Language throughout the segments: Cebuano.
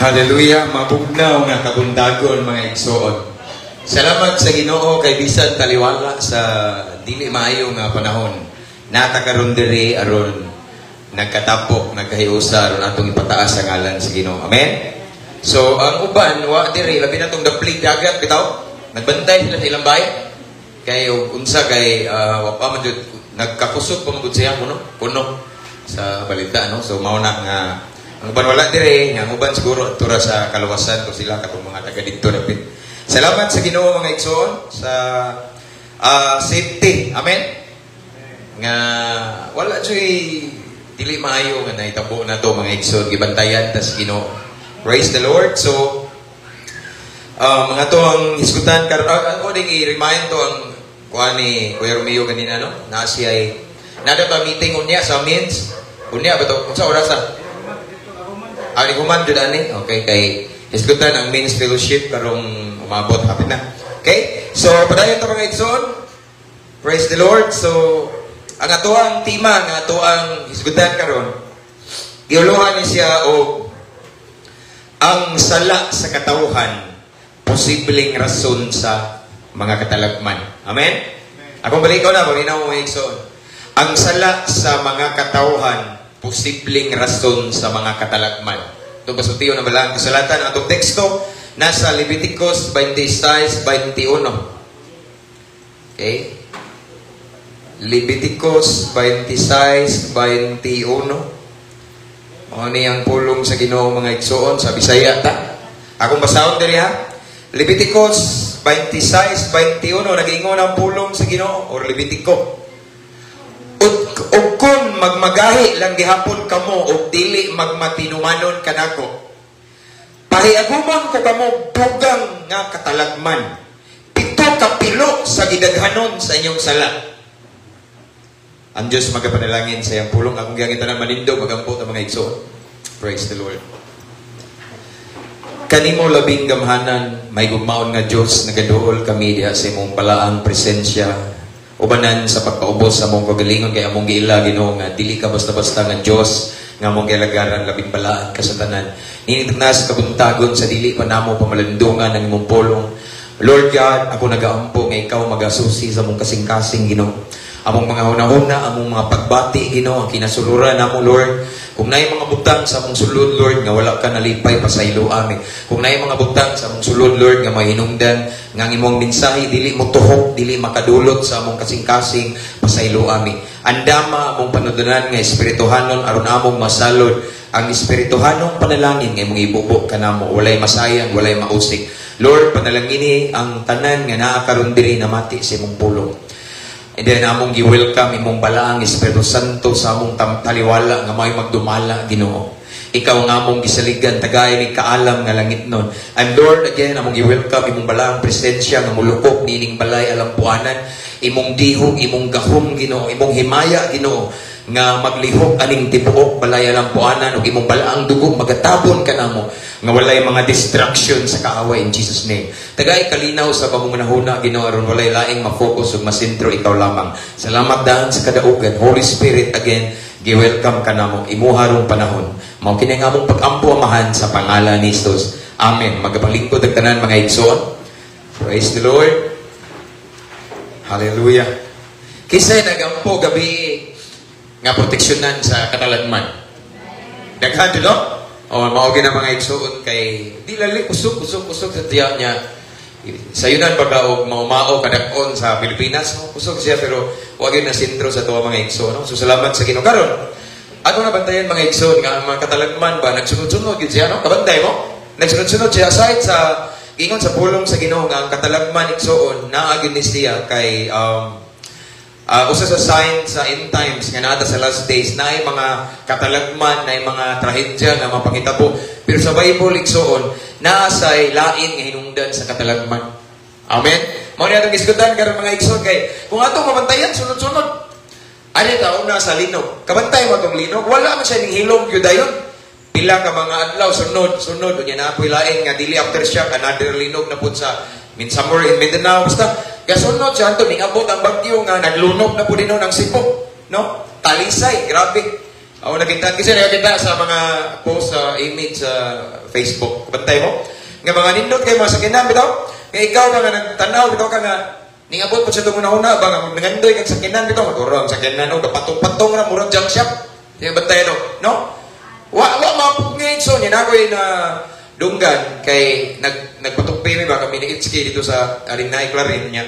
Hallelujah, mabugnaw nga kabuntagon, mga igsoon. Salamat sa Ginoo kay bisan taliwala sa dili maayo nga panahon, naa ta karon diri aron nagkatapok, nagkahiusa aron atong ipataas ang ngalan sa Ginoo. Amen. So ang uban wa diri, labi na tong daplig dagat bitaw. Nagbantay sila sa ilang bahay. Kay og unsa kay wa pa man jud nagkakusog pa man gud siya kuno kuno sa balita, no. So mao na nga ang uban wala dire, nga ang uban siguro tura sa kaluwasan ko sila katong mga taga didto dapit. Salamat sa Ginoo, mga igsoon, sa safety. Amen. Nga wala juy dili maayo nga nahitabo na to, mga igsoon, gibantayan ta sa Ginoo. Praise the Lord. So mga to ang hisgutan karon, ako ding i-remind to ang kuan ni Kuya Romeo ganina, no. Na siya ay nada ba meeting unya sa mens? Unya ba to? Unsa oras ah? Ah, human jud ani. Okay, kay hisgutan ang men's fellowship karong umabot hapit na. Okay? So padayon ta, mga igsoon. Praise the Lord. So ang atoang tema nga atoang hisgutan karon, giuluhan ni siya og "Ang sala sa katawhan, posibleng rason sa mga katalagman." Amen? Akong balikaw na, paminaw mo, mga igsoon. "Ang sala sa mga katawhan, posibleng rason sa mga katalagman." Ito basultiyo na balang kasulatan. Ang atong teksto, nasa Leviticus 26:21. Okay? Leviticus 26:21. Mao ni ang pulong sa Ginoo, mga igsoon, sa Bisaya ta. Akong basahon diri ha. Leviticus 26:21, nag-ingon ang pulong sa Ginoo or Levitico. "Ug kung magmagahi lang gihapon kamo og dili magmatinumanon kanako, pahiagumon ko kamo dugang nga katalagman, 7 ka pilo sa gidaghanon sa inyong sala." Ang Diyos magapanalangin sa iyang pulong. Akong giangita na manindog, magampo ta, mga igsoon. Praise the Lord. Kanimo labing gamhanan, mahigugmaon nga Diyos, nagaduol kami diha sa imong balaang presensya. Ubanan sa pagpaubos sa among kagalingon kay among giila, Ginoo, nga dili ka basta-basta nga Diyos nga among gialagaran, labing balaan ka sa tanan. Nining sa kabuntagon, sa dili pa namo pamalandungan ang imong pulong, Lord God, ako nagaampo nga ikaw magasusi sa among kasing-kasing, Ginoo. Among mga hunahuna, among mga pagbati, Ginoo, ang kinasuluran namo, Lord. Kung naay mga butang sa among sulod, Lord, nga wala ka nalipay, pasaylo ami. Kung naay mga butang sa among sulod, Lord, nga mahinungdan nga ang imong mensahe dili mo tuhok, dili makadulot sa among kasing-kasing, pasaylo ami. Andama among panudlunan nga espirituhanon aron among masalod ang espirituhanong panalangin nga imong ibubo kanamo. Walay masayang, walay mausik. Lord, panalangini ang tanan nga naa karon diri namati sa imong pulong. And then among gi-welcome imong balaang Espiritu Santo sa among taliwala nga may magdumala, Ginoo. Ikaw nga among gisaligan, tagay ni kaalam nga langit nun. And Lord, again, among gi-welcome imong balaang presensya nga mulukop nining balay alampuanan, imong dihog, imong gahom, Ginoo, imong himaya, Ginoo, nga maglihok aning tibuok balay alampuanan ug imong balaang dugo magatabon kanamo nga walay mga distraction sa kaaway in Jesus' name. Tagay kalinaw sa among hunahuna, Ginoo, aron walay laing ma-focus ug masentro, ikaw lamang. Salamat daan sa kadaugan. Holy Spirit, again, gi-welcome ka namo, imuha rong panahon. Mao kini ang among pag-ampo, Amahan, sa pangalan ni Jesus. Amen. Magapanglingkod ang tanan, mga igsoon. Praise the Lord. Hallelujah. Kisay nagampo gabi nga proteksyonan sa katalagman? Daghan, no? O, mao na, mga igsoon, kay di lali kusog kusog kusog sa tiya niya. Sayunan baga og maumao kadak-on sa Pilipinas, no? Kusog siya pero wag yun na sentro sa tuwa, mga igsoon, no? So salamat sa Ginoo karon. Ato na bantayan, mga igsoon, nga ang mga katalagman ba nagsunod-sunod gyud siya, no? Kabantay mo? Nagsunod-sunod siya aside sa ingon sa pulong sa Ginoo nga ang katalagman, igsoon, naa gyud ni siya kay usa sa sign sa end times nga naa ta sa last days, naay mga katalagman, naay mga trahedya nga mapangitabo. Pero sa Bible, igsoon, naa say lain nga hinungdan sa katalagman. Amen. Mao ni atong gisgutan karon, mga igsoon, kay kung atong mabantayan, sunod-sunod. Ano ta una sa linog? Kabantay mo atong linog, wala man siya ning hilom gyud dayon. Pila ka mga adlaw sunod sunod, unya naa poy lain nga dili aftershock, another linog na pud sa min somewhere in Mindanao. Basta gasunod siya anto ning abot ang bagyo nga naglunok na pud ng Cebu, no? Talisay, grabe. Ako nakita kasi, nakakita sa mga post sa image sa Facebook. Bantay mo. Nga mga nindot kay mga sakyanan bitaw. Nga ikaw ba nga nagtanaw bitaw ka nga ningabot po sa itong una-una ba nga nangandoy kag sakyanan bitaw, maguro ang sakyanan no, kapatong-patong ra, murag junk shop. Di bantay no? No? Wa wa mapugngit. So niya na na dunggan kay nagpatukpi mi ba kami ni Itski dito sa Arinay Clarin niya.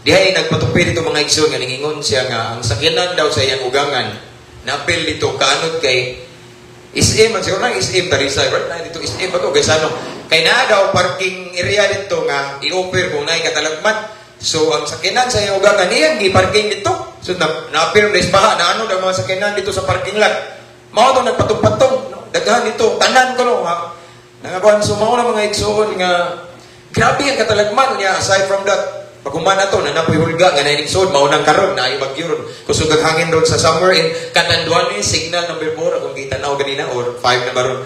Dihay nagpatukpi dito, mga igsoon, nga ningingon siya nga ang sakyanan daw sa iyang ugangan napil dito kaanod kay SM man siguro nang SM Talisay, right na dito SM ba to kay sano kay naa daw parking area dito nga i-offer kung naay katalagman. So ang sakyanan sa iyang ugangan iyang gi-parking dito. So na naapil na isbaha na ano daw mga sakyanan dito sa parking lot, mao to nagpatong-patong, no? Daghan dito tanan ko, no, ha. Nangakuan. So mao na, mga igsoon, nga grabe ang katalagman niya. Aside from that, paghuman na to, na napoy hulga nga nainigsod, mao nang karon na bagyo ron. Kusog ang hangin ron sa somewhere in Catanduanes, signal number 4, akong gitanaw ganina, or 5 na baron.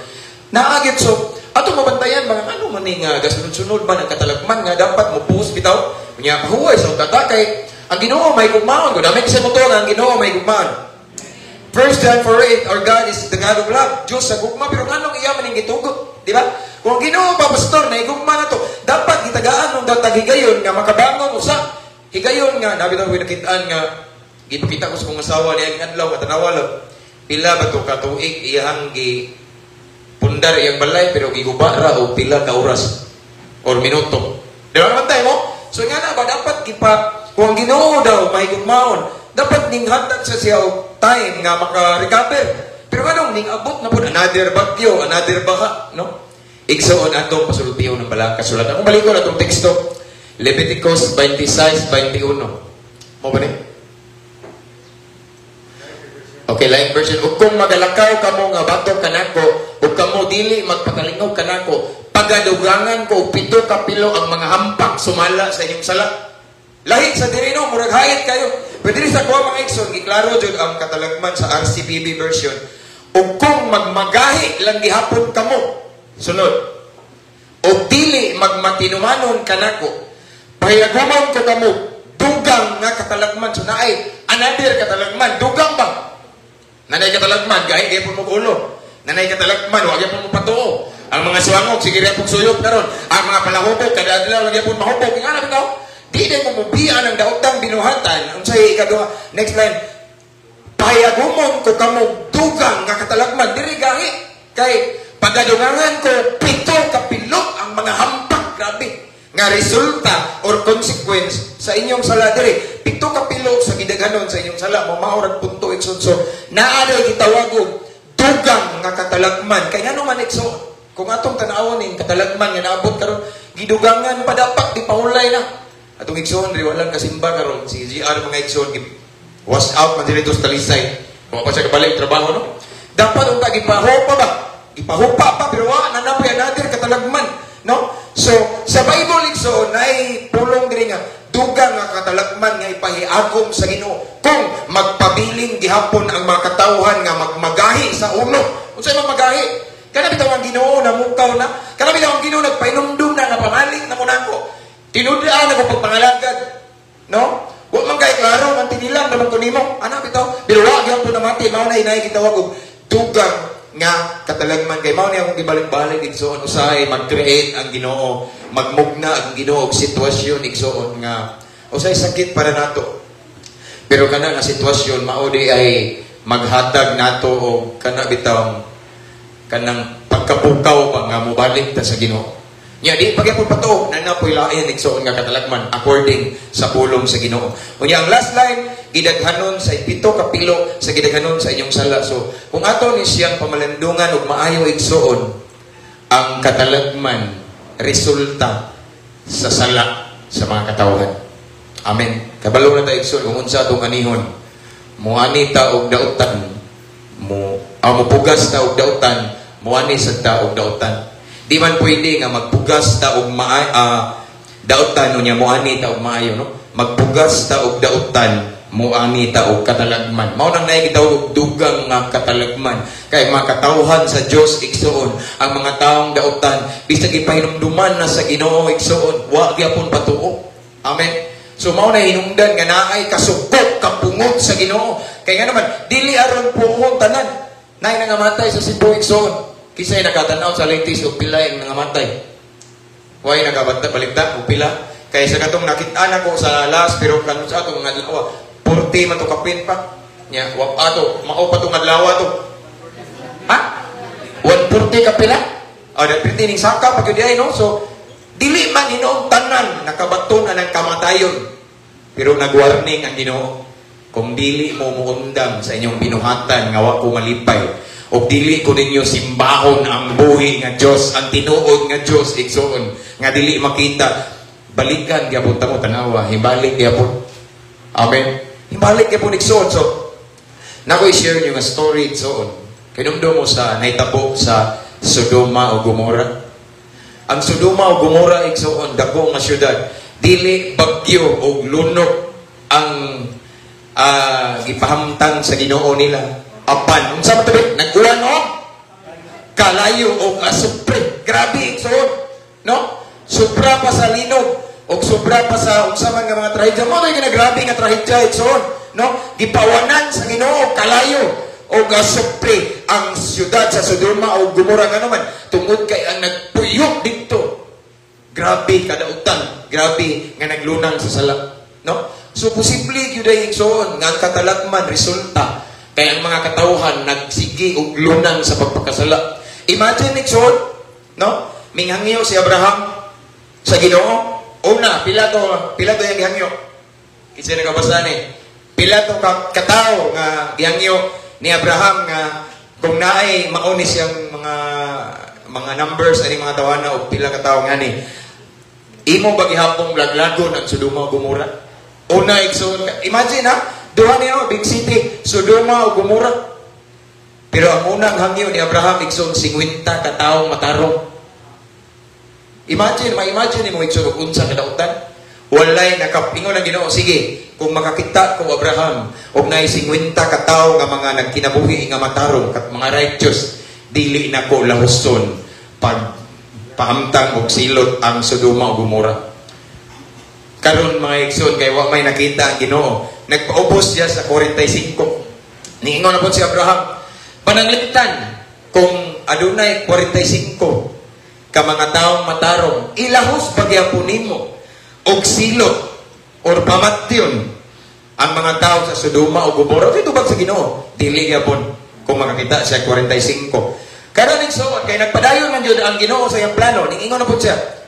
Naagit. So, ato mabantayan, mga ano man ni nga gasunod-sunod man ang katalagman nga dapat mo post bitaw. Unya pahuway sa tatakay. Ang Ginoo may gugmaon. Kung dami sa mo nga ang Ginoo may gugmaon. 1 John 4:8, our God is the God of love. Diyos sa gugma, pero nganong iya man ning gitugot? Di ba? Kung ang Ginoo pa, pastor, na gugma na to, dapat gitagaan nung datag higayon nga makabangon usa. Higayon nga, nabi daw nakitaan nga, gipakita ko sa kong asawa niya ang adlaw, nga tanawa lang. Pila ba to ka tuig iyang gi pundar iyang balay, pero giguba ra o pila ka oras or minuto. Di ba naman tayo mo? So nga na ba, dapat gipa, kung ang Ginoo daw may gugmaon, dapat ning hatag sa siya og time nga maka-recover. Pero anong ning abot na pud another bagyo, another baha, no? Igsoon, atong pasultiyon ng balaang kasulatan. Kung balikon atong teksto, Leviticus 26:21. Mo ba ni? Okay, line version. "Ug kung magalakaw kamo nga batok kanako, ug kamo dili magpakalingog kanako, pagadugangan ko og pito ka pilo ang mga hampak sumala sa inyong sala." Lahi sa diri, no, murag hayat kayo. Pero diri sa kuha, mga igsoon, giklaro jud ang katalagman sa RCPB version. "Ug kung magmagahi lang gihapon kamo," sunod, "ug dili magmatinumanon kanako, pahiyagumon ko kamo dugang nga katalagman." So naay another katalagman, dugang ba? Nanay katalagman, gahi gyapon mo ulo. Nanay katalagman, wa gyapon mo patuo. Ang mga suwangog, sige rin pong suyop karon. Ang mga palahubog, kada adlaw lang gyapon mahubog. Nga na bitaw? Di din mo mubian ang daotang binuhatan. Unsay ikaduha? Next line. "Pahayagumon ko kamo dugang nga katalagman." Diri gahi. Kay pagadugangan ko pito kapilo ang mga hampak. Grabe. Nga resulta or consequence sa inyong sala diri. Pito kapilo sa gidaghanon sa inyong sala. Mamaorag punto, igsoon. So, naa day gitawag og dugang nga katalagman. Kay ngano man, igsoon? Kung atong tanawon ning katalagman nga naabot karon, gidugangan pa, dapat di pahulay na. Atong igsoon ri walang kasimba karon si GR, mga igsoon, wash out man dito sa Talisay. Wa pa siya kabalik trabaho, no? Dapat unta gipahupa ba? Gipahupa pa, pero wa na napoy another katalagman, no? So sa Bible, igsoon, nay pulong diri nga dugang nga katalagman nga ipahiagom sa Ginoo kung magpabilin gihapon ang mga katawhan nga magmagahi sa ulo. Unsay magmagahi? Kana bitaw ang Ginoo namukaw na, kana bitaw ang Ginoo nagpainumdum na nga pamaling na mo nako. Tinud-an ako pagpangalagad. No? Wa man kay klaro man, tinilang naman ko nimo. Ana bitaw, pero wa gyapon namati. Mao na inay gitawag og dugang nga katalagman, kay mao ni akong gibalik-balik, igsoon, usahay mag-create ang Ginoo, magmugna ang Ginoo og sitwasyon, igsoon, nga usahay sakit para nato. Pero kana nga sitwasyon mao di ay maghatag nato og kana bitawng kanang pagkapukaw pa nga mobalik ta sa Ginoo. Nya di pagyapon patuo na napoy lain, igsoon, nga katalagman according sa pulong sa Ginoo. Unya ang last line, gidaghanon sa pito kapilo sa gidaghanon sa inyong sala. So kung ato ni siyang pamalandungan og maayo, igsoon, ang katalagman resulta sa sala sa mga katawhan. Amen. Kabalo na ta, igsoon, kung unsa atong anihon. Muani ta og dautan, mo mupugas ta og dautan, muani sad ta og dautan. Di man pwede nga magpugas ta og dautan unya muani ta og maayo, no? Magpugas ta og dautan, muani ta og katalagman. Mao nang naay gitawag og dugang nga katalagman. Kay mga katawhan sa Dios, igsoon, ang mga taong dautan, bisag ipahinumduman na sa Ginoo, igsoon, wa gyapon patuo. Amen. So mao na hinungdan nga naay kasukot, kapungot sa Ginoo. Kay nga naman, dili aron puhon tanan. Nay nangamatay sa Cebu, igsoon. Kisay nakatanaw sa latest og pila ang nangamatay? Way nagabanta balikta og pila? Kay sa katong nakit-an ako sa last, pero kanon sa atong mga adlaw, 40 man to kapin pa. Nya, wa ato, mao pa tong adlaw to. Ha? 140 kapila? Oh, da ning saka pa gyud ay, no? So dili man hinuong tanan nakabaton ang kamatayon. Pero nagwarning ang Ginoo, kung dili mo muundang sa inyong binuhatan nga wa ko malipay, ug dili ko ninyo simbahon ang buhi nga Dios, ang tinuod nga Dios, igsoon, nga dili makita, balikan gyapon ta mo tanawa, hibalik gyapon. Amen. Hibalik gyapon, igsoon. So, nako i-share niyo nga story, igsoon. Kinumdum mo sa nahitabo sa Sodoma o Gomora. Ang Sodoma o Gomora, igsoon, dako nga syudad. Dili bagyo o lunok ang gipahamtang sa Ginoo nila. Apan, unsa man tabi? Nag-uwan og kalayo o asupre. Grabe, igsoon. No? Sobra pa sa linog o sobra pa sa unsa man nga mga trahedya. Mo to grabe nga trahedya, igsoon. No? Gipawanan sa Ginoo kalayo o asupre ang syudad sa Sodoma o Gomora, nga naman tungod kay ang nagpuyok dito, grabe kadautan, grabe nga naglunang sa sala, no? So posible gyud ay, igsoon, nga ang katalagman resulta kay ang mga katawhan nagsige og lunang sa pagpakasala. Imagine, igsoon, no? Minghangyo si Abraham sa Ginoo. Una, pila to yung gihangyo? Kasi nakabasa ni. Pila to ka, katao nga gihangyo ni Abraham nga kung naay mao ni siyang mga numbers ani mga tawana og pila ka tawo ngani imo ba gihapong laglagon ang Sodoma ug Gomora? Una, igsoon, imagine ha, duha niyo big city, Sodoma ug Gomora. Pero ang unang hangyo ni Abraham, igsoon, 50 ka tawo matarong. Imagine, ma-imagine mo, igsoon, og unsa kadautan. Walay nakapingon ang Ginoo, sige, kung makakita ko, Abraham, og naay 50 ka tawo nga mga nagkinabuhi nga matarong kat mga righteous, dili na ko lahuson pag pahamtang og silot ang Sodoma ug Gomora. Karon, mga igsoon, kay wa may nakita ang Ginoo, nagpaubos siya sa 45. Niingon na po si Abraham, pananglitan kung adunay 45 ka mga taong matarong, ilahos pagyapon nimo og silot or pamatyon ang mga tao sa Sodoma o Gomora? Ito sa Ginoo, dili gyapon kung makakita siya 45. Karon, igsoon, kay nagpadayon man jud ang Ginoo sa iyang plano, niingon na po siya,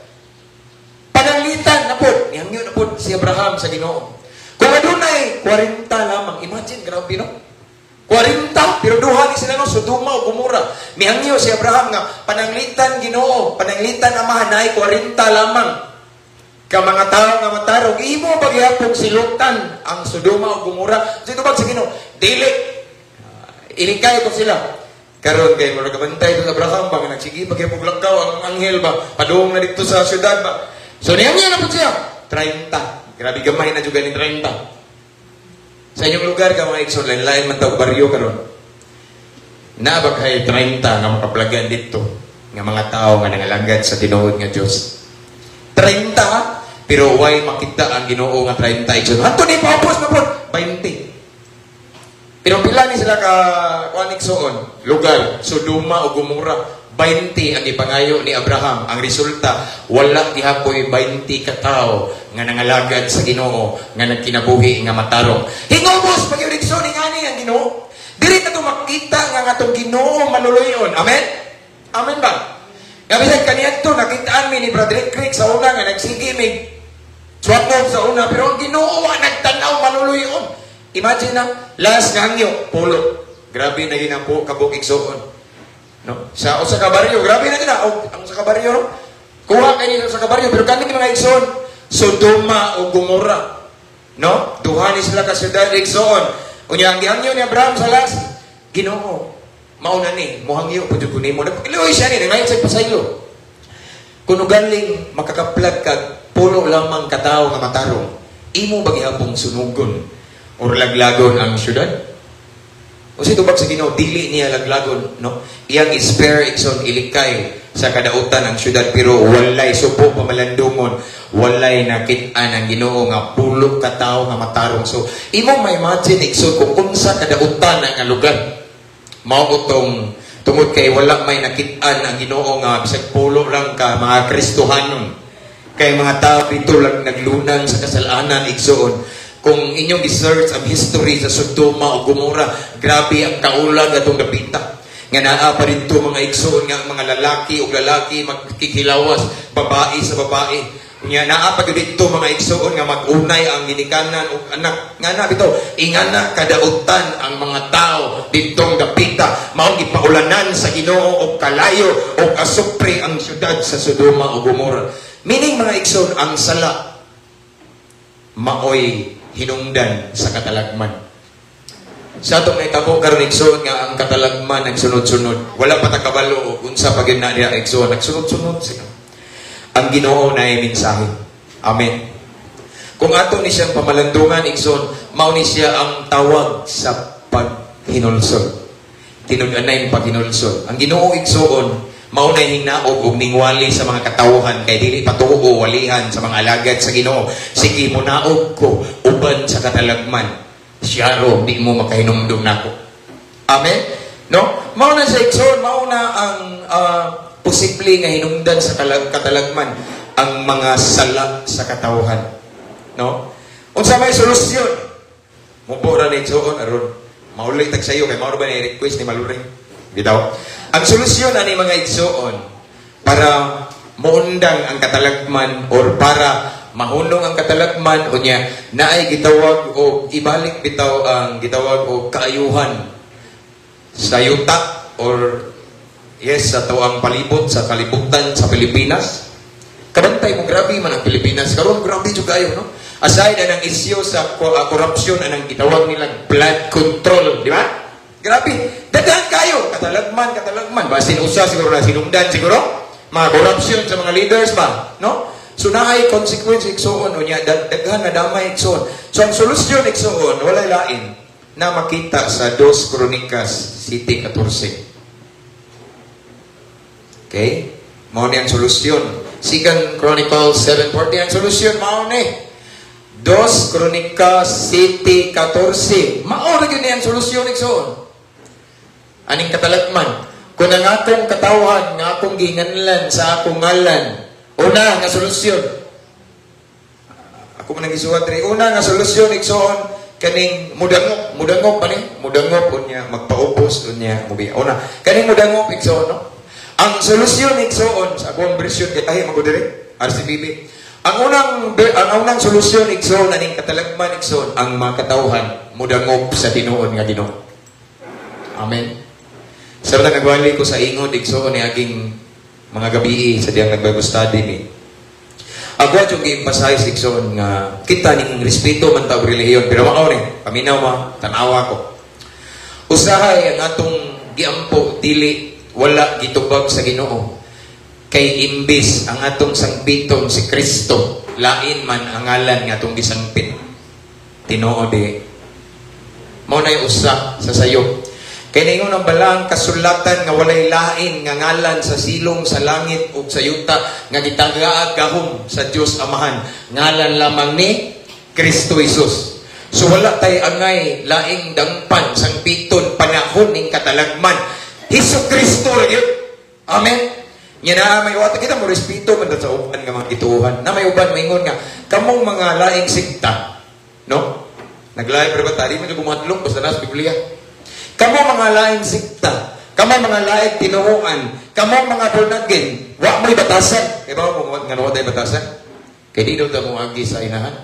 pananglitan na po, nihangyo na po si Abraham sa Ginoo, kung adunay 40 lamang. Imagine, grabe, no? 40, pero duha ni sila, no, Sodoma o Gomora. Mihangyo si Abraham nga, pananglitan Ginoo, pananglitan Amahan, naay 40 lamang ka mga tao nga matarong, imo pagyapong silutan ang Sodoma o Gomora? So ito sa Ginoo, dili. Ilikay ko sila. Karon kay murag kabantay sa Abraham ba nga nagsige pagyapong lakaw ang anghel ba, padung na dito sa syudad ba. So nihangyo na po siya, 30. Grabe, gamay na juga ni 30. Sa inyong lugar ka, mga igsoon, lain-lain man tawag baryo karon. Na ba kay 30 nga makaplagan dito nga mga tao nga nangalagad sa tinuod nga Dios? 30 ha? Pero why makita ang Ginoo nga 30, igsoon? Hanto ni paubos na po 20. Pero pila ni sila ka kuan, igsoon, lugar, Sodoma o Gomora? 20 ang ipangayo ni Abraham. Ang resulta, wala gihapoy 20 ka tawo nga nangalagad sa Ginoo nga nagkinabuhi nga matarong. Hingubos pagyud, igsoon, ingani ang Ginoo. Dili na to makita nga ngatong Ginoo maluluyon. Amen? Amen ba? Nga bisan kaniadto nakitaan mi ni Brother Crick sa una nga nagsige mi swap sa una, pero ang Ginoo wa nagtan-aw maluluyon. Imagine na last nga hangyo pulo. Grabe na ginampo kabuk, igsoon. No? Sa usa ka baryo, grabe na gina. O, ang usa ka baryo, no? Kuha kay nila sa ka baryo, pero kani mga igsoon, Sodoma o Gomora. No? Duha ni sila ka syudad, igsoon. Unya ang gihangyo ni Abraham sa last, Ginoo, mauna ni, mohangyo po jud ko nimo. Nagpakiluoy siya ni, ngayon sa pasaylo. Kung ugaling makakaplag kag pulo lamang katawo nga matarong, imo ba gihapong sunugon or laglagon ang syudad? Unsay tubag sa Ginoo? Dili niya laglagon, no? Iyang spare, igsoon, ilikay sa kadautan ang syudad, pero walay supo pamalandungon, walay nakit-an ang Ginoo nga 10 ka tawo nga matarong. So imong ma-imagine, igsoon, kung unsa kadautan ang nga lugar. Mao utong tungod kay wala may nakit-an ang Ginoo nga bisag 10 lang ka mga Kristohanon. Kay mga tao dito lang naglunang sa kasalanan, igsoon. Kung inyong gi-search ang history sa Sodoma o Gomora, grabe ang kaulag atong dapita. Nga naa pa dito, mga igsoon, nga ang mga lalaki o lalaki magkikilawas, babae sa babae. Unya naa pa gyud dito, mga igsoon, nga mag-unay ang ginikanan ug anak. Nga na bitaw ingana kadautan ang mga tao ditong dapita. Maong gipaulanan sa Ginoo og kalayo og asupre ang syudad sa Sodoma o Gomora. Meaning, mga igsoon, ang sala maoy hinungdan sa katalagman. Sa atong nahitabo karon, igsoon, nga ang katalagman nagsunod-sunod. Wala pa ta kabalo og unsa pa gyud na diha, igsoon, nagsunod-sunod sila. Ang Ginoo na mensahe. Amen. Kung ato ni siyang pamalandungan, igsoon, mao ni siya ang tawag sa paghinulsol. Tinud-anay paghinulsol. Ang Ginoo, igsoon, mao na hingnaog og ningwali sa mga katawhan kay dili patuo walihan sa mga alagad sa Ginoo. Sige, munaog ko uban sa katalagman. Siyaro, di mo makahinumdum nako. Amen? No? Mao na siya, igsoon, mao na ang posible nga hinungdan sa katalagman, ang mga sala sa katawhan. No? Unsa may solusyon? Mubo ra ni, igsoon, aron mauli tag sayo kay mao ra ba ni request ni Maluring. Bitaw. Ang solusyon ani, mga igsoon, para muundang ang katalagman or para mahunong ang katalagman, unya naay gitawag og ibalik bitaw ang gitawag og kaayuhan sa yuta or yes, sa tuang palibot sa kalibutan, sa Pilipinas. Kabantay mo, grabe man ang Pilipinas karon, grabe jud kayo, no? Aside anang isyu sa corruption, anang gitawag nilang flood control, di ba? Grabe, daghan kayo katalagman, katalagman. Basin usa siguro na sinungdan siguro mga corruption sa mga leaders ba, no? So naay consequence, igsoon. Unya daghan na damay, igsoon. So ang solusyon, igsoon, walay lain na makita sa 2 Kronikas 7:14. Okay? Mao ni ang solusyon. Second Chronicles 7:14 ang solusyon mao ni. 2 Kronika 7:14. Mao ra gyud ni ang solusyon, igsoon. Aning katalagman. Kung ang akong katawhan nga akong ginganlan sa akong ngalan, una nga solusyon. Ako man nagisuwat diri. Una nga solusyon, igsoon, kaning mudangop, mudangop pa ni, mudangop unya magpaubos, unya mubiya. Una, kaning mudangop, igsoon, no? Ang solusyon, igsoon, sa akong version kay tahi man diri, RCBB. Ang unang solusyon, igsoon, aning katalagman, igsoon, ang mga katawhan mudangop sa tinuod nga Ginoo. Amen. Sa nagwali ko sa ingod, igsoon, ni aging mga gabii sa diyang nag-Bible study ni. Ako at yung gi-emphasize, igsoon, nga kita ning respeto man tawag relihiyon, pero mao ni paminaw ma tanawa ko. Usahay ang atong giampo dili wala gitubag sa Ginoo. Kay imbis ang atong sangpiton si Kristo, lain man ang ngalan nga atong gisangpit. Tinuod di. Mao nay usa sa sayo. Kay ningon ang balaang kasulatan nga walay lain nga ngalan sa silong sa langit ug sa yuta nga gitagaag gahom sa Dios Amahan, ngalan lamang ni Kristo Jesus. So wala tay angay laing dangpan, sangpiton panahon ning katalagman. Hesus Kristo ra gyud. Amen. Nya na may wata kita mo respeto man sa uban nga mga gituohan. Na may uban maingon nga kamong mga laing sekta, no? Naglahi pero ba ta di man gumadlok basta na sa Biblia. Kamo mga laing sekta, kamo mga laing tinuoan, kamo mga born again, wa mo'y batasan. Kay ba mo nga wa tay batasan? Kay di daw ta mo agi sa inahan.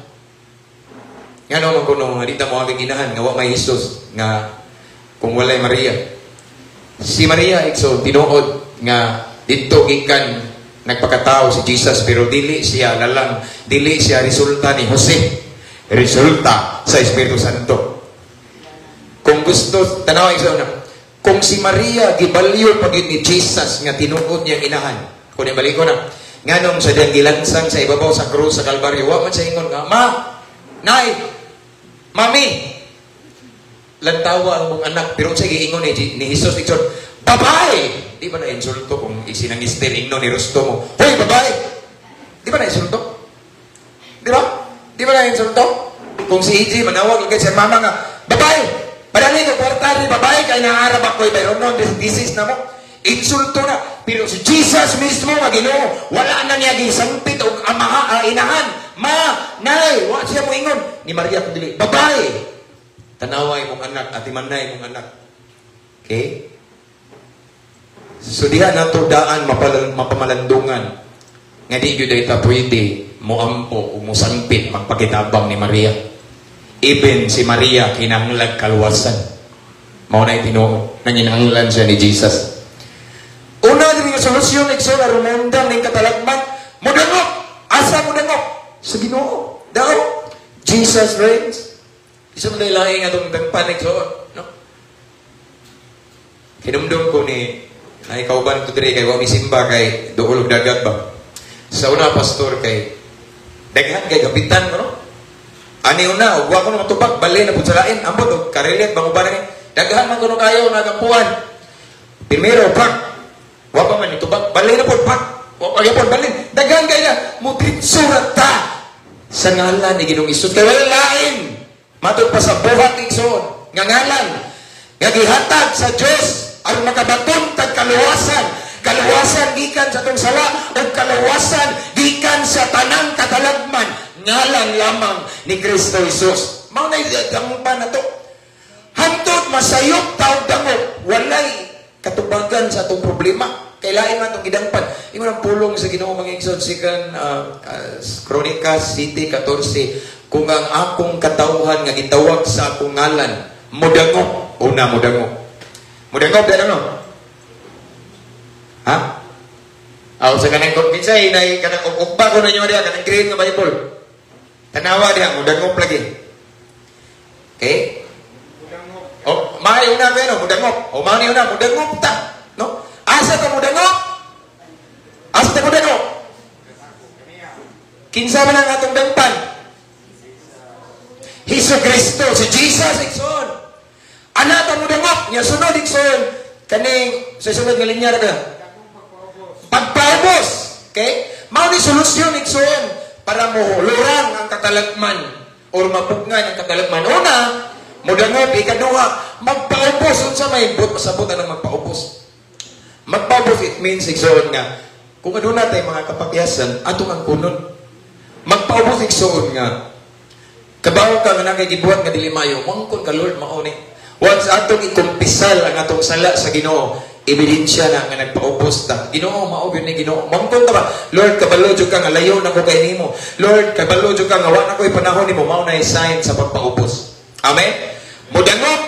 Nga no man kuno nga di ta mo agi inahan nga wa may Jesus, nga kung walay Maria. Si Maria, igsoon, tinuod nga didto gikan nagpakatao si Jesus, pero dili siya lalang, dili siya resulta ni Jose. Resulta sa Espiritu Santo. Kung gusto, tanaw, igsoon na. Kung si Maria gibalyo pag ni Jesus nga tinuod niyang inahan. Kung ibalik ko na. Nganong sa diyang gilansang sa ibabaw sa krus sa Kalbaryo, wa man siya ingon nga, "Ma, Nay, Mami, Lantawa ang mong anak, pero unsay giingon ni Jesus, igsoon? "Babae!" Di ba na insulto kung isinangistir ingno ni Rusto mo, "Hoy, babae!" Di ba na insulto? Di ba? Di ba na insulto? Kung si EJ manawag kay sa mama nga, "Babae! Padali ko kwarta ni babae kay naarab ako," pero no, this is na mo. Insulto na. Pero si Jesus mismo nga Ginoo, wala na niya gisangpit og amaha, inahan. Ma, nay, wa siya mo ingon. Ni Maria kung dili, "Babae! Tanawa imong anak, atimanay imong anak." Okay? So diha nato daan mapamalandungan nga di gyud ta pwede moampo o mosangpit, magpakitabang ni Maria. Even si Maria kinahanglag kaluwasan. Mao na tinuod, nanginahanglan siya ni Jesus. Una diri nga solusyon, igsoon, aron maundang ning katalagman, modangop. Asa modangop? Sa Ginoo. Daw, Jesus reigns. Isa man laing atong dangpan, igsoon, no? Hinumdum ko ni na kauban ko diri kay wa mi simba kay duol og dagat ba. Sa una, pastor, kay daghan kay kapitan ko, no? Ani una ug wa ko na matubag, bali na pud sa lain, ambot og karilit bang uban ni. Daghan man kuno kayo nagampuan. Primero pak wa pa man itubag, bali na pud pak wa pa gyapon bali. Daghan kay na mudritso ta sa ngalan ni Ginoong Hesus kay wala lain matud pa sa buhat, igsoon, nga ngalan nga gihatag sa Dios aron makabaton tag kaluwasan, kaluwasan gikan sa atong sala ug kaluwasan gikan sa tanang katalagman, ngalan lamang ni Kristo Jesus. Mao na dangpan nato hantod masayop ta og dangop, walay katubagan sa atong problema kay lain man atong gidangpan. Ingon ang pulong sa Ginoo, mga igsoon, Second Chronicles 7:14, "Kung ang akong katawhan nga gitawag sa akong ngalan modangop." Una, modangop. Modangop dahil ano? Ha? Aw sa kanang kung kinsay nay kanang ugpa ko ninyo diha kanang green nga Bible. Tanawa diha, modangop lagi. Okay? O, maayo una ko no, mudangop. O maayo una, mudangop ta. No? Asa ta mudangop? Asa ta mudangop? Kinsa man ang atong dangpan? Hesus Kristo, si Jesus, igsoon. Ana ta mudangop, nya sunod, igsoon, kaning sa sunod nga linya ra ka. Pagpaubos. Okay? Mao ni solusyon, igsoon, para mo lurang ang katalagman or mapugnan ang katalagman. Una, mudangop. Ikaduha, magpaubos. Unsa may but pasabot anang magpaubos? Magpaubos, it means, igsoon, nga kung aduna tay mga kapakyasan, atong angkunon. Magpaubos, igsoon, nga kabaw ka nga nakay gibuhat nga dili mayo, mangkon ka, "Lord, mao ni." Once atong ikumpisal ang atong sala sa Ginoo, ebidensya na nga nagpaubos ta. "Ginoo, mao gyud ni, Ginoo." Mangkon ta ba? "Lord, kabalo jud ka nga layo na ko kay nimo. Lord, kabalo jud ka nga wa na ko'y panahon nimo." Mao na sign sa pagpaubos. Amen? Mudangop,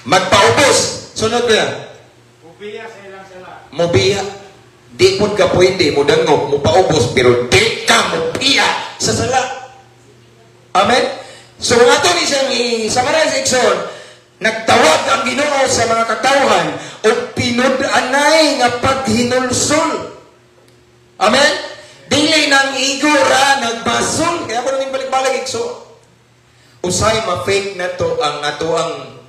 magpaubos. Sunod ba yan? Mubiya sa ilang sala. Mubiya. Di pod ka pwede mudangop, mupaubos, pero di ka mubiya sa sala. Amen? So kung ato ni siyang i-summarize, igsoon, nagtawag ang Ginoo sa mga katawhan og tinud-anay nga paghinulsol. Amen? Dili nang igo ra nagbasol. Kaya ako nang balik-balik, igsoon. Usay ma-fake na to ang ato ang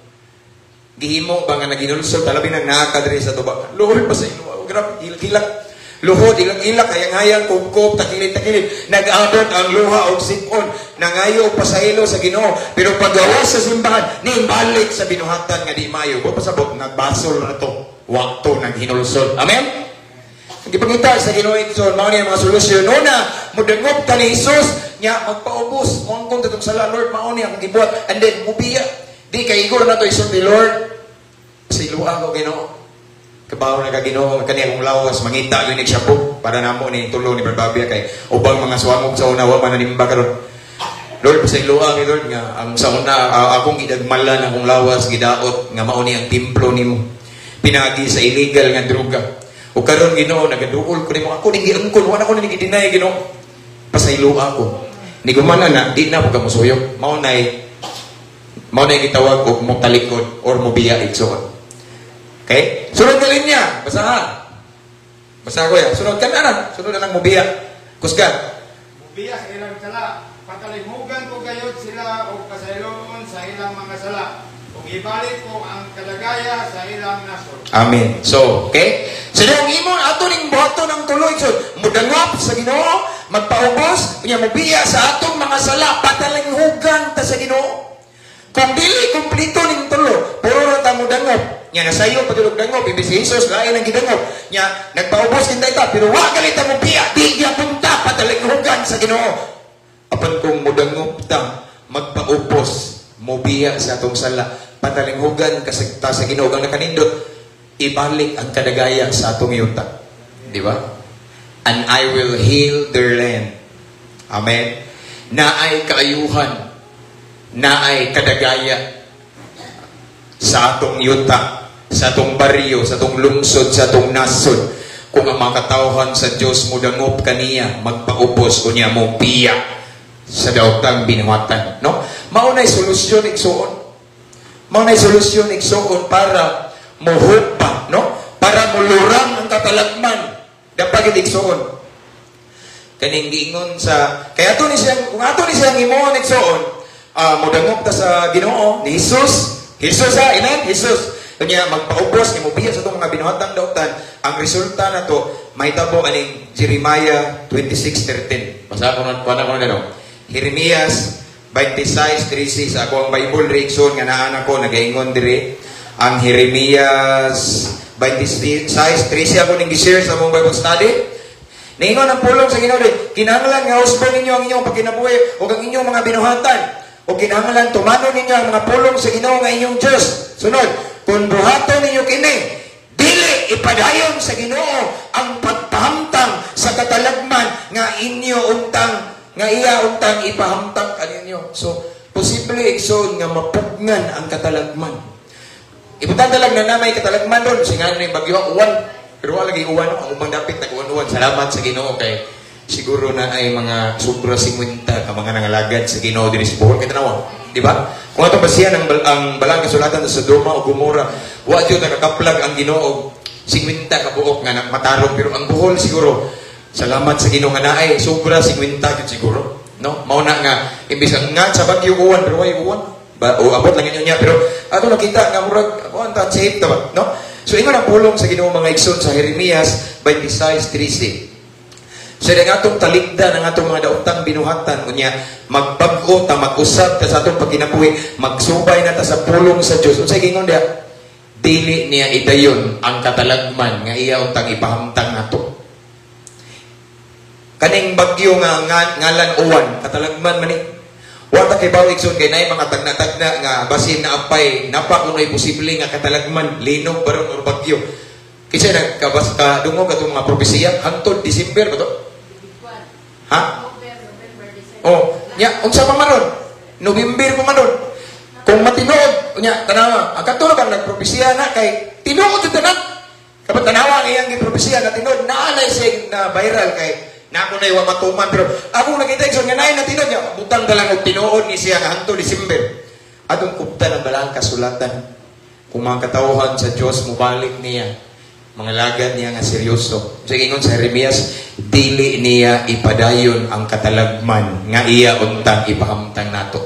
gihimo ba nga naginulsol, talabi nang naa ka diri sa tuba. "Lord, pasaylo. Grabe, hilak-hilak." Luhod, ilak-ilak, hayang-hayang, kubkob, takilid-takilid. Nag-abot ang luha og sipon. Nangayo og pasaylo sa Ginoo. Pero paggawas sa simbahan, nimbalik sa binuhatan nga di mayo. Wa pasabot, nagbasol na to. Wakto naghinulsol. Amen? Ang gipangita sa Ginoo, igsoon, mao ni ang mga solusyon. Una, mudangop ta ni Jesus, nya magpaubos, moangkon tatong sala, "Lord, mao ni akong gibuhat." And then, mubiya. Di kay igor na to isulti, "Lord, pasayloa ko, Ginoo. Kabaw na ka, Ginoo, nga kani akong lawas mangita gyud ni shabu para namo ni tulo ni Barbabia kay ubang mga swangog sa una wa man nanimba karon. Lord, pasayloa mi, Lord, nga ang sa una akong gidagmalan akong lawas, gidaot nga mao ni ang templo nimo. Pinagi sa illegal nga droga. O karon, Ginoo, nagaduol ko nimo, ako ning giangkon, wa na ko ni gideny, Ginoo. Pasayloa ko." Ni gumana na, di na po ka mosuyok. Mao nay gitawag og motalikod or mobiya, igsoon. Okay? Sunod na linya. Basahan. Basa ko ya. Sunod ka na na. Sunod na lang mobiya. Kusgan. Mubiya sa ilang sala. Patalimhugan ko gayod sila og pasayloon sa ilang mga sala. Ug Ibalik ko ang kadagaya sa ilang nasod. Amen. So, okay? So, ang imo ato ning buhaton ang tuloy. So, mudangop sa Ginoo, magpaubos, unya mobiya sa atong mga sala, patalinghugan ta sa Ginoo. Kung dili kumplito ning tulo, puro ra ta modangop. Nya nasayo pa tulog dangop, ibig si Jesus lain ang gidangop. Nya nagpaubos kinta ta, pero wa gali ta mobiya, di gyapon ta patalinghugan sa Ginoo. Apan kung mudangop ta, magpaubos, mobiya sa atong sala, patalinghugan kasi ta sa Ginoo ang nakanindot, ibalik ang kadagaya sa atong yuta. Di ba? And I will heal their land. Amen. Naay kaayuhan, naay kadagaya sa atong yuta, sa atong baryo, sa atong lungsod, sa atong nasod. Kung ang mga katawhan sa Dios modangop kaniya, magpaubos unya mobiya sa daotang binuhatan, no? Mao nay solusyon, igsuon. Mao nay solusyon, igsuon, para mohupa, no? Para mulurang ang katalagman. Dapat igsuon. Kaning giingon sa kaya ato ni siyang kung ato ni siyang himuon, igsuon, modangop ta sa Ginoo ni Jesus. Jesus ha, amen? Jesus. Kanya magpaubos ni mobiya sa atong mga binuhatang dautan, ang resulta nato mahitabo aning Jeremiah 26:13. Basa ko na kuan ko na no. Jeremias 26:13 sa ako ang Bible reaction nga naa nako nagaingon diri ang Jeremias 26:13 ako ning gi-share sa among Bible study. Niingon ang pulong sa Ginoo diri, kinahanglan nga usbon ninyo ang inyong pagkinabuhi ug ang inyong mga binuhatan. O kinahanglan tumanon ninyo ang mga pulong sa Ginoo nga inyong Dios. Sunod, kung buhaton ninyo kini, dili ipadayon sa Ginoo ang pagpahamtang sa katalagman nga inyo untang nga iya untang ipahamtang kaninyo. So, posible, igsoon, nga mapugnan ang katalagman. Ibutang talag na may katalagman ron, singan na yung bagyo, uwan. Pero wala lagi uwan, ang ubang dapit nag-uwan-uwan. Salamat sa Ginoo kay siguro na ay mga sobra 50 ka mga nangalagad sa Ginoo dinhi sa Bohol. Kay tanawa, di ba? Kung ato basihan ang balang kasulatan sa Sodoma o Gomora, wa jud nakakaplag ang Ginoo 50 ka buok nga matarong, pero ang Bohol siguro, salamat sa Ginoo nga naay sobra 50 jud siguro, no? Mao na nga imbis ang nga sa bagyo uwan, pero way uwan. Ba, o abot lang inyo niya, pero ato nakita nga murag kuan ta, safe ta ba, no? So ingon ang pulong sa Ginoo, mga igsoon, sa Jeremias 26:13. So ang atong talikdan ang atong mga daotang binuhatan, unya magbag-o ta, mag-usab ta sa atong pagkinabuhi, magsubay na ta sa pulong sa Dios. Unsay gingon diha? Dili niya idayon ang katalagman nga iya untang ipahamtang nato. Kaning bagyo nga ngalan uwan, katalagman man ni. Wa ta kay igsoon kay naay mga tagna-tagna nga basin na apay napa kunoy posible nga katalagman, linog baron or bagyo. Kinsa nagkabas ka dungog atong mga propesiya hangtod December ba to? Ha? Oh, nya unsa pa man ron? November pa man ron. Kung matinuod, unya tanawa, ang katulog ang nagpropesiya na kay tinuod jud tanan. Kapag tanawa ang iyang gipropesiya na tinuod, naanay siya na viral kay na ako na iwa matuman, pero ako nakita, igsoon, nga naay na tinuod niya, butang dalang og tinuod ni siya nga hangtod December. Atong kuptan ang balang kasulatan. Kung mga katawhan sa Dios mobalik niya, mga lagad niya nga seryoso. Sa ingon sa Jeremias, dili niya ipadayon ang katalagman nga iya untang ipahamtang nato.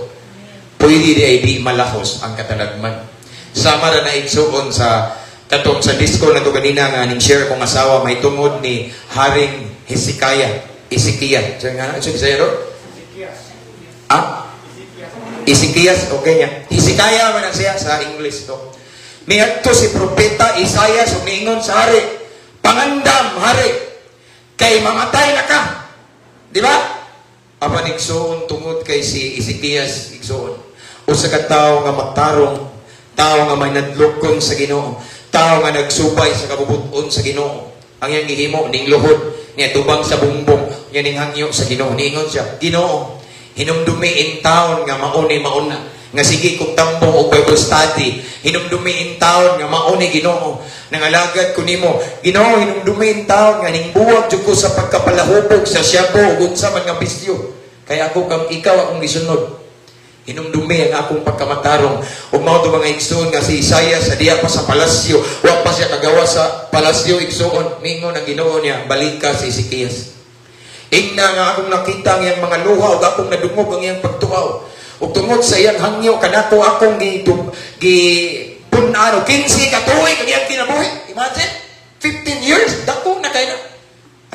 Pwede di ay di malahos ang katalagman. Sama ra na, igsuon, sa katong sa disco na to ganina nga ning share kong asawa may tungod ni Haring Hezekiah. Ezekiah. Sa nga sa Bisaya ro? Ezekias. Ah, Ezekias. Ezekias, okay niya. Hezekiah man na siya sa English to. Miadto si propeta Isaiah ug niingon sa hari, "Pangandam, hari, kay mamatay na ka." Di ba? Apan, igsoon, tungod kay si Ezekias, igsoon, usa ka tawo nga matarong, tawo nga may nadlokon sa Ginoo, tawo nga nagsubay sa kabubut-on sa Ginoo. Ang iyang gihimo ning luhod niya tubang sa bumbong, niya ning hangyo sa Ginoo. Niingon siya, "Ginoo, hinumdumi in taon nga mao ni mauna nga sige kong tambong og Bible study. Hinumdumi in taon nga mao ni, Ginoo, nangalagad ko nimo. Ginoo, hinumdumi in taon nga ning buwag jud ko sa pagkapalahubog sa syabo ug unsa man nga bisyo. Kay ako kang ikaw akong gisunod. Hinumdumi ang akong pagkamatarong." Ug mao to, mga igsoon, nga si Isaiah sa diya pa sa palasyo, wa pa siya kagawa sa palasyo, igsoon, ningon ang Ginoo niya, "Balika si Ezekias. Ingna nga akong nakita ang iyang mga luha ug akong nadungog ang iyang pagtuaw." Ug tungod sa iyang hangyo kanako akong gi gi pun-an og 15 ka tuig ang iyang kinabuhi. Imagine, 15 years dako na kay na.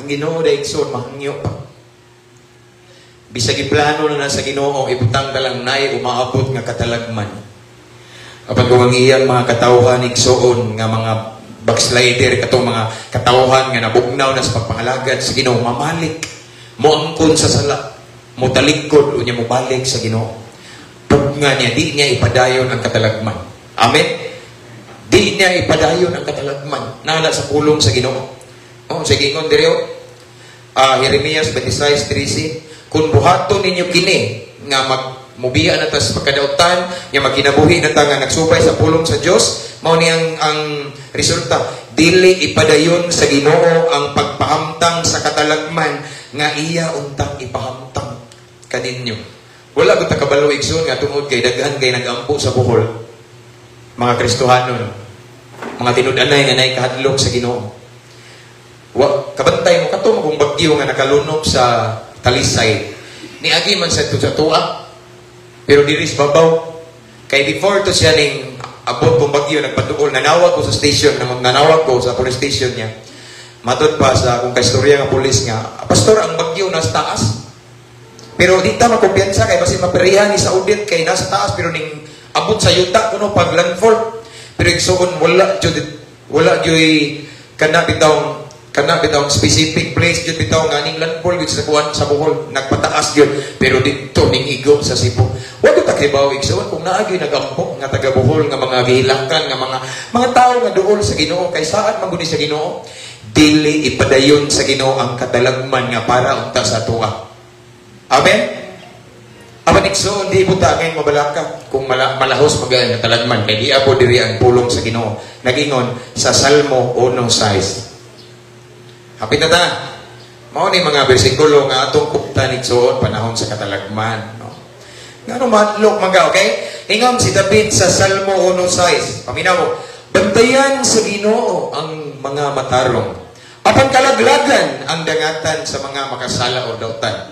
Ang Ginoo dai, igsoon, mahangyo pa. Bisag giplano na na sa Ginoo, ibutang talang nay umaabot nga katalagman. Apan kung ang iyang mga katawhan, igsoon, nga mga backslider, katong mga katawhan nga nabugnaw na sa pagpangalagad sa Ginoo, mamalik, moangkon sa sala, motalikod, unya mobalik sa Ginoo. Pugna niya, di niya ipadayon ang katalagman. Amen? Di niya ipadayon ang katalagman. Nala sa pulong sa Ginoo. Oh, sige, ingon diri oh. Jeremias 26:13, kung buhaton ninyo kini nga mag mubiya na ta sa pagkadautan, nga magkinabuhi na ta nga nagsubay sa pulong sa Dios, mao ni ang resulta. Dili ipadayon sa Ginoo ang pagpahamtang sa katalagman nga iya untang ipahamtang kaninyo. Wala ko ta kabalo, igsoon, nga tungod kay daghan kay nagampo sa Bohol. Mga Kristohano, no? Mga tinud-anay nga nay kahadlok sa Ginoo. Wa kabantay mo kato kung bagyo nga nakalunok sa Talisay. Niagi man sa tuwa. Pero diri sa babaw kay before to siya ning abot kong bagyo, nagpaduol, nanawag ko sa station, nanawag ko sa police station niya. Matod pa sa akong kaistorya nga pulis nga, "Pastor, ang bagyo nasa taas. Pero di ta makumpiyansa kay basin maperihan ni sa audit kay nasa taas pero ning abot sa yuta kuno pag landfall." Pero igsoon, wala jud kana bitawng specific place jud bitaw nga ning landfall jud sa kuan sa Bohol, nagpataas jud, pero didto ning igo sa Cebu. Wa gyud ta kibaw, igsoon, kung naa gyud nagampo nga taga Bohol nga mga gihilakan nga mga tawo nga duol sa Ginoo kay saad man gud ni sa Ginoo. Dili ipadayon sa Ginoo ang katalagman nga para unta sa atoa. Amen. Apan igsoon, di buta ngayon mabalaka kung malahos magaan nga talagman kay di ako diri ang pulong sa Ginoo. Nagingon sa Salmo 1:6. Hapit na ta. Mao ni mga bersikulo nga atong kuptan, igsoon, panahon sa katalagman, no? Ngano mahadlok maga, okay? Ingon si David sa Salmo 1:6. Paminaw mo. "Bantayan sa Ginoo ang mga matarong. Apan kalaglagan ang dangatan sa mga makasala o dautan."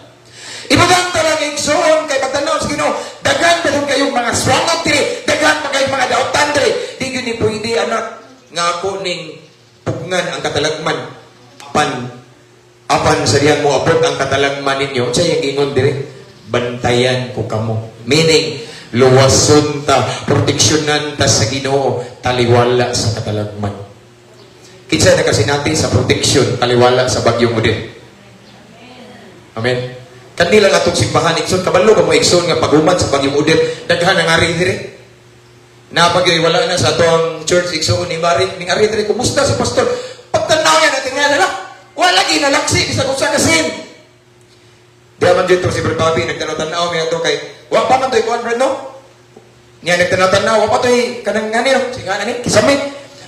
Ibutang talaga, igsoon, kay pagtanaw sa Ginoo, daghan pa kung kayong mga swangot diri, daghan pa kayong mga dautan diri. Di gyud ni pwede, anak, nga ako ning pugnan ang katalagman. Apan sa diyang mo abot ang katalagman ninyo, unsa yung ingon diri? "Bantayan ko kamo." Meaning, luwason ta, proteksyonan ta sa Ginoo, taliwala sa katalagman. Kinsa na kasi natin sa proteksyon, taliwala sa bagyong Odette? Amen. Kanilang atong simbahan, igsoon, kabalo ka mo, igsoon, nga paghuman sa bagyong Odette, daghan ang ari diri. Napagyoy wala na sa atong church, igsoon, ni Mari, ning ari diri, "Kumusta si pastor?" Pagtanaw yan, natin nga na wala lagi nalaksi, bisag usa ka sin. Di man dito si Brad Bobby, nagtanaw-tanaw mi ato kay, wa pa man to'y kuan, Brad, no? Niya nagtanaw-tanaw, wa pa to'y kanang ngani, no? Sige nga ni, kisame.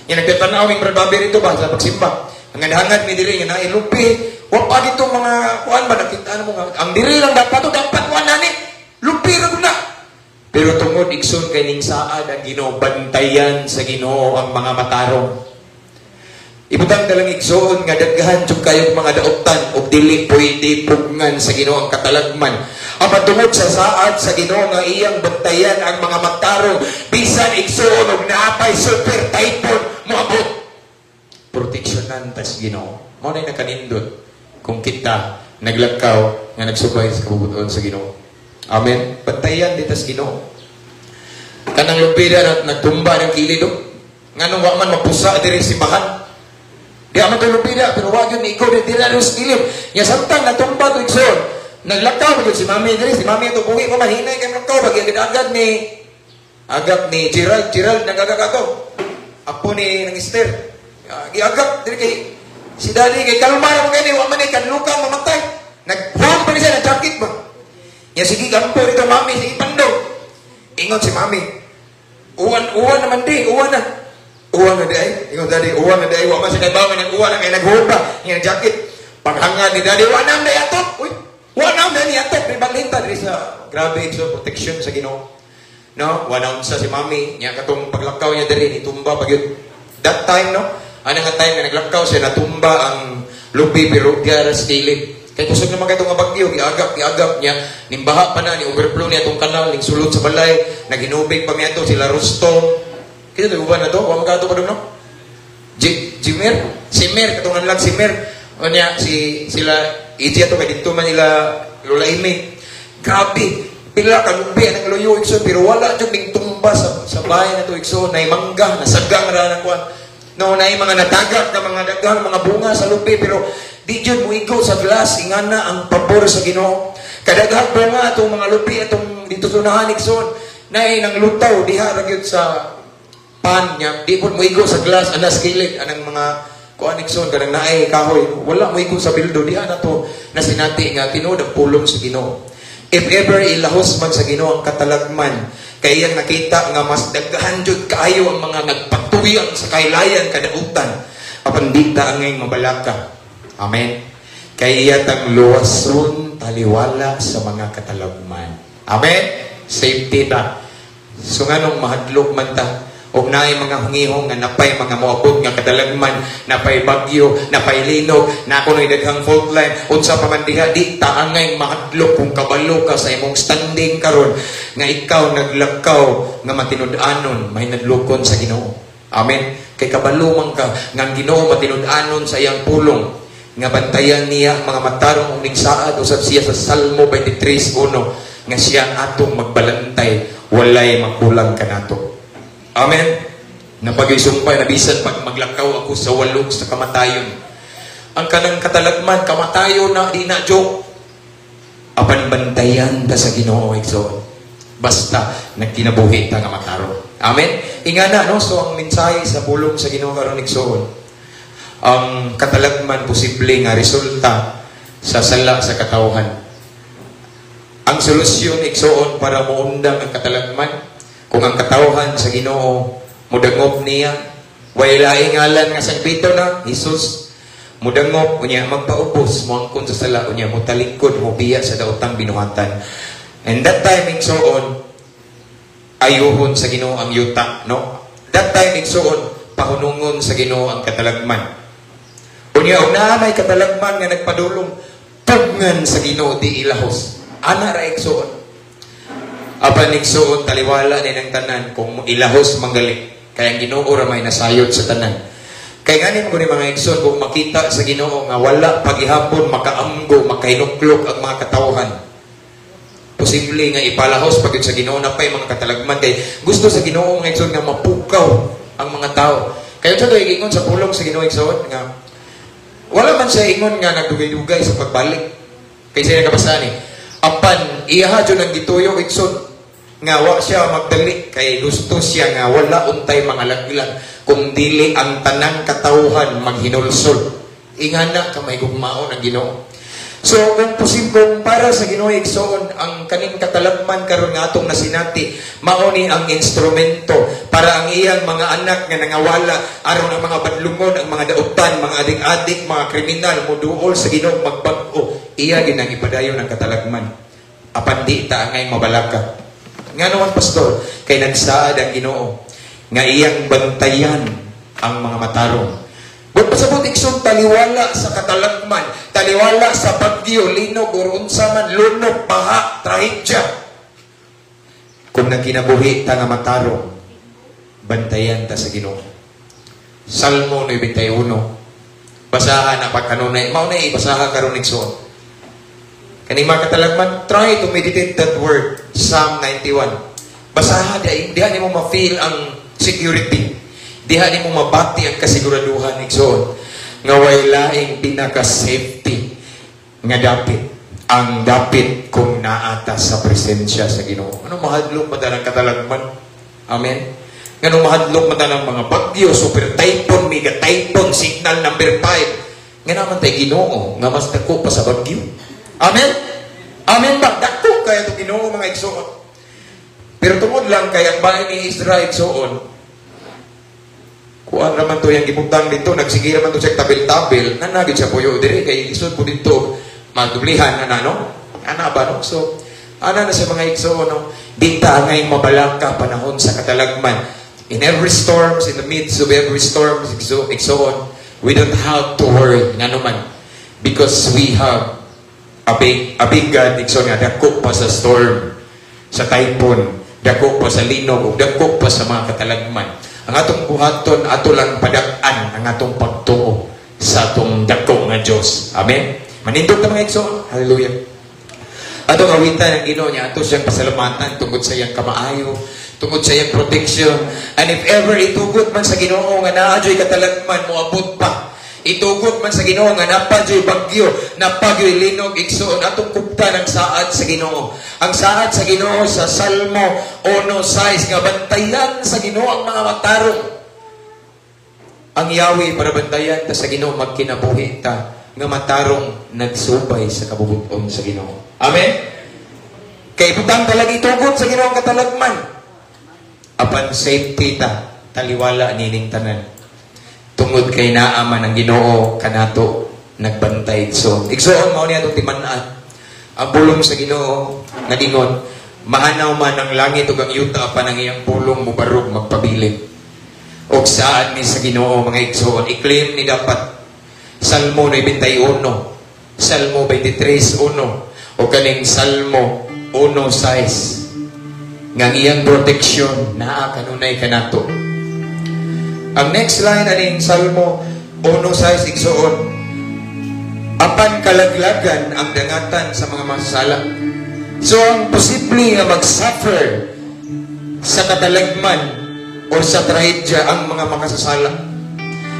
Niya nagtanaw mi Brad Bobby rito ba sa pagsimba. Ang hangad mi diri nga nailupi, wa pa dito mga kuan ba, nakita mo nga ang diri lang dapat to dapat kuan nani. Lupi ra gud na. Pero tungod, igsoon, kay ning saad ang Ginoo, bantayan sa Ginoo ang mga matarong. Ibutang dalang, igsoon, nga daghan jud kayong mga dautan ug dili pwede pugngan sa Ginoo ang katalagman. Apan tungod sa saad sa Ginoo nga iyang bantayan ang mga matarong, bisan, igsoon, og naapay super typhoon moabot, proteksyonan tas Ginoo. Mao na nakanindot kung kita naglakaw nga nagsubay sa kabubut-on sa Ginoo. Amen. Bantayan di tas Ginoo. Kanang lupida na nagtumba ng kilid oh. Nganong wa man mapusa diri simbahan? Di man to lupida pero wa gyud ni ikaw di dira sa kilid. Nya samtang natumba to, igsoon, naglakaw gyud si mami diri, si mami ato buhi ko man hinay kay lakaw bagi agad ni agap ni Gerald, Gerald nagagag ato. Apo ni nang Esther. Giagap diri kay si daddy kay kalma ra man kay wa man ni kanlukang mamatay. Nag-hold pa ni siya ng jacket ba. Nya sige gampo dito mami, sige pandong. Ingon si mami, "Uwan, uwan naman di, uwan na. Uwan na di ay." Ingon daddy, "Uwan na di ay." Wa man siya kay nag uwan na kay nag-hold pa. Nga jacket. Paghangad ni daddy, "Wa na di ato. Uy, wa na di ato." Di balhin ta diri sa grabe so protection sa Ginoo. No, wa na unsa si mami, nya katong paglakaw niya diri nitumba pag yun. That time, no, ana nga time nga naglakaw siya, natumba ang lupi pero gyara sa kilid. Kay kusog naman kaayo nga bagyo, giagap, giagap niya, nimbaha pa na, ni overflow niya itong kanal, ning sulod sa balay, naghinubig pa miya sila Rustom. Kita to uban na to, wa magkato pa dun, no? Jimer? Si Mer, katungan lang si Mer. O niya, si, sila, Iji ato, kay dito man nila Lola Ime. Grabe, pila kalubi ang luyo, igsoon, pero wala jud ning tumba sa bahay na to, igsoon, nay mangga, nasagang ra na kuan. No, nay mga natagak na mga daghang mga bunga sa lupi, pero di jud muigo sa glass, ingana ang pabor sa Ginoo. Kadaghang bunga atong mga lupi atong dito sunahan, igsoon, nay nang lutaw diha ra gyud sa pan niya, di po muigo sa glass, anas kilid, anang mga kuan, igsoon, kanang naay kahoy, wala muigo sa bildo, diha na to nasinati nga tinuod ang pulong sa Ginoo. If ever ilahos man sa Ginoo ang katalagman, kay iyang nakita nga mas daghan jud kaayo ang mga nagpatuyang sa kaylayan kadautan, apan di ta angay mabalaka. Amen. Kay iya tang luwason taliwala sa mga katalagman. Amen. Safety ta. So nganong mahadlok man ta og naay mga hungihong nga napay mga moabot nga katalagman, napay bagyo, napay linog, na kuno'y daghang fault line, unsa pa man diha, di ta angay mahadlok kung kabalo ka sa imong standing karon nga ikaw naglakaw nga matinud-anon, mahinadlokon sa Ginoo. Amen. Kay kabalo man ka nga ang Ginoo matinud-anon sa iyang pulong nga bantayan niya ang mga matarong ug saad usab siya sa Salmo 23:1 nga siya ang atong magbalantay, walay makulang kanato. Amen. Napagisumpay na bisan pag maglakaw ako sa walog sa kamatayon. Ang kanang katalagman, kamatayon na, di na joke. Apan bantayan ta sa Ginoo, igsoon. Basta nagkinabuhi ta nga matarong. Amen. Ingana, no? So ang mensahe sa pulong sa Ginoo karon, igsoon. Ang katalagman, posible nga resulta sa sala sa katawhan. Ang solusyon, igsoon, para moundang ang katalagman, kung ang katawhan sa Ginoo mudangop niya, way laing ngalan nga sangpito na Jesus, mudangop unya, magpaubos, moangkon sa sala unya, motalikod, mobiya sa daotang binuhatan. And that time, igsoon, ayuhon sa Ginoo ang yuta, no? That time, igsoon, pahunungon sa Ginoo ang katalagman. Unya og naa may katalagman nga nagpadulong, tugnan sa Ginoo, di ilahos. Ana ra, igsoon. Apan, igsoon, taliwala ni ng tanan kung ilahos manggali. Kay ang Ginoo ra may nasayod sa tanan. Kay ngani mo ni mga igsoon, kung makita sa Ginoo nga wala pagihapon makaamgo, makahinuklok ang mga katawhan, posible nga ipalahos pag sa Ginoo na pay mga katalagman kay gusto sa Ginoo, mga igsoon, nga mapukaw ang mga tao. Kaya sa ingon sa pulong sa Ginoo, igsoon, nga wala man siya ingon nga nagdugay-dugay sa pagbalik. Kay siya nakabasa ni. Apan iyaha jud ang gituyo, igsoon, nga wa siya magdali kay gusto siya nga wala untay mga laglag kung dili ang tanang katawhan maghinulsol. Ingana ka may gugmaon ang Ginoo. So kung posible para sa Ginoo, igsoon, ang kaning katalagman karon nga atong nasinati, mao ni ang instrumento para ang iyang mga anak nga nangawala aron ang mga badlungon, ang mga dautan, mga adik-adik, mga kriminal moduol sa Ginoo, magbag-o. Iya ginang ipadayon ang katalagman. Apan di ta angay mabalaka. Nga naman, Pastor? Kay nagsaad ang Ginoo nga iyang bantayan ang mga matarong. But pasabot, igsoon, taliwala sa katalagman, taliwala sa bagyo, linog, or unsa man, lunok, baha, trahedya. Kung nagkinabuhi ta nga matarong, bantayan ta sa Ginoo. Salmo 91. Basahan na pagkanunay. Mao na ibasaha karon, igsoon. Kaning mga katalagman, try to meditate that word, Psalm 91. Basaha diha, diha nimo ma-feel ang security. Diha nimo mabati ang kasiguraduhan, igsoon, nga way laing pinaka-safety nga dapit ang dapit kung naata sa presensya sa Ginoo. Ano mahadlok man ang katalagman? Amen. Ngano mahadlok man ang mga bagyo, super typhoon, mega typhoon, signal number 5? Nga naman tay Ginoo nga mas dako pa sa bagyo. Amen. Amen ba? Dako kaya itong Ginoo, mga igsoon. Pero tungod lang kay ang bahay ni Israel, igsoon, kuan raman to yung gibutang dito, nagsige raman to siya tabil-tabil, nanagid siya puyo diri kay isod po dito madublihan ana, no? Ana ba, no? So ana na sa mga igsoon, no? Dinta angay mabalaka panahon sa katalagman. In every storms, in the midst of every storm, igsoon, we don't have to worry ngano man because we have A big God, igsoon, nga dako pa sa storm, sa typhoon, dako pa sa linog, ug dako pa sa mga katalagman. Ang atong buhaton, ato lang padak-an ang atong pagtuo sa atong dako nga Dios. Amen. Manindog ta, mga igsoon. Hallelujah. Atong awitan ang Ginoo niya, ato siyang pasalamatan tungod sa iyang kamaayo, tungod sa iyang protection. And if ever itugot man sa Ginoo nga naa dyo'y katalagman, moabot pa. Itugot man sa Ginoo nga naa pa dyo'y bagyo, naa pa gyo'y linog, igsoon, atong kuptan ang saad sa Ginoo. Ang saad sa Ginoo sa Salmo 1:6 nga bantayan sa Ginoo ang mga matarong. Ang Yahweh para bantayan ta sa Ginoo, magkinabuhi ta nga matarong, nagsubay sa kabubuton sa Ginoo. Amen. Kay butang talaga itugot sa Ginoo ang katalagman. Apan safety ta, taliwala nining tanan. Tungod kay naa man ang Ginoo kanato nagbantay, igsoon. Igsoon, mao ni atong timan-an. Ang pulong sa Ginoo nag-ingon, mahanaw man ang langit ug ang yuta, apan ang iyang pulong mubarog, magpabilin. Og saad ni sa Ginoo, mga igsoon, i-claim ni dapat. Salmo 91, Salmo 23:1, o kaning Salmo 1:6 nga ang iyang protection naa kanunay kanato. Ang next line aning Salmo 1:6, igsoon, apan kalaglagan ang dangatan sa mga masala. So ang posible nga mag-suffer sa katalagman o sa trahedya, ang mga makasasala.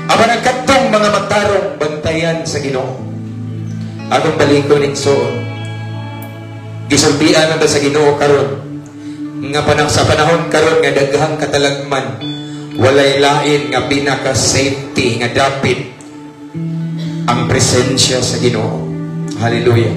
Apan ang katong mga matarong, bantayan sa Ginoo. Akong balikon, igsoon. Gisultian na sa Ginoo karon nga panang sa panahon karon nga daghang katalagman, walay lain nga pinaka safety nga dapit ang presensya sa Ginoo. Hallelujah.